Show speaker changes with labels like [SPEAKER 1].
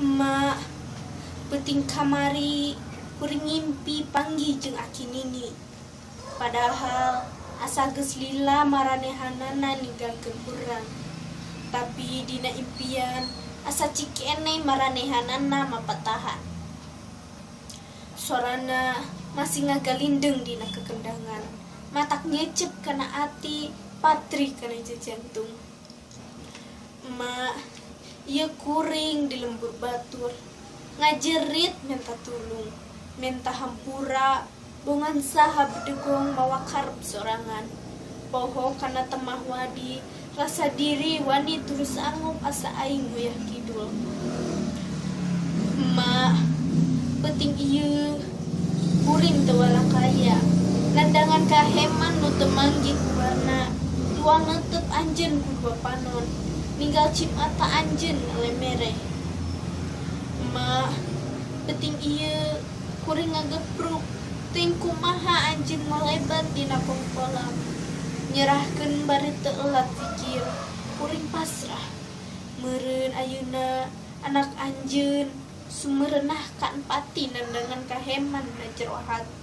[SPEAKER 1] Emak, peuting kamari kuring ngimpi panggih jeung aki nini. Padahal asa geus lila maranehanana ninggalkeun urang. Tapi dina impian asa cikeneh maranehanana mapatahan. Sorana masih ngagalindeng dina kekendangan. Matak nyecep kana ati, patri kana jantung. Emak, ieu kuring di lembur batur. Ngajerit menta tulung, menta hampura, bongan saha bedegong mawa karep sorangan. Poho kana temah wadi, rasa diri wani terus sanggup asa aing nguyah kidul. Emak, peuting ieu kuring teu walakaya. Nandangan kaheman nu teu manggih ku warna, tuang neuteup anjeun ku dua panon, ninggal cimata anjeun ngalemereh. Emak, peuting ieu kuring ngagepruk, teuing kumaha anjeun malebat dina pongkolam. Nyerahkeun bari teu elat pikir, kuring pasrah. Meureun ayeuna anak anjeun sumerenahkan pati nandangan kaheman na jero hati.